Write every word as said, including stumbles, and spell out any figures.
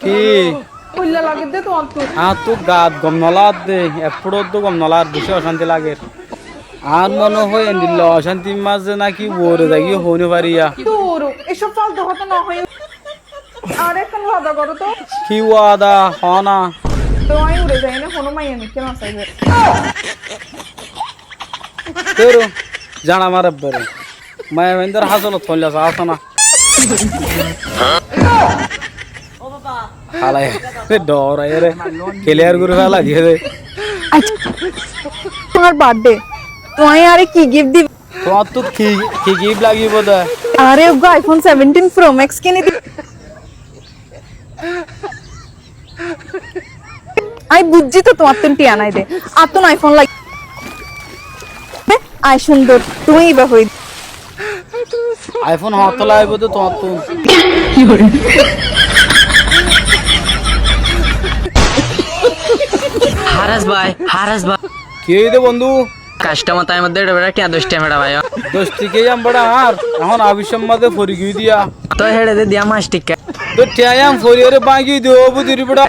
Ki? Óilla lagedde tuáñttu. Añáttu gaat gom nolagedde, ek fúçoddu gom nolager, beci ocánti lager. Añár mone hoói endilla ocántir mazé náki uore zaigiyói hoói nofaríya. Dúr, eicób faltu hotá nohoiyó. Añáre ekkán wada goró to. Ki wada? Hoó na. Tuñí uore zaiyóne honó maiyar mikká nosaibá. Dúr, zañça mare ebbare. Maiyafuaindór hásolot foilla saá asé ná. Hálaye, dhoraiyóre kiliyar gorí félai diyé dé. Accá, tuáñr birthday, tuñí añáre ki gift diba? Tuáñttú ki, ki gift lagibóu dé? Añáre eggúa iPhone seventeen Pro Max kini di. Añí buijjí to tuáñttún thiañ nái de. Añáttún iPhone lagibóu. Añí cúndor, tuñí íba hoói. iPhone hoóñttu lagibóu de tuáñttún. Háras bái, Háras bái. Ki óiye de bondú? Kastomar táimodde eçe beça thiañ doc tiañ feça faiyó. Doc tiañ yían beça añár, ehón aficcór mazé fori giyói diya. Toi héçe de diya fañs tiañ. Toi thiañ yían foriyóre báñgi diyó buzíri beça.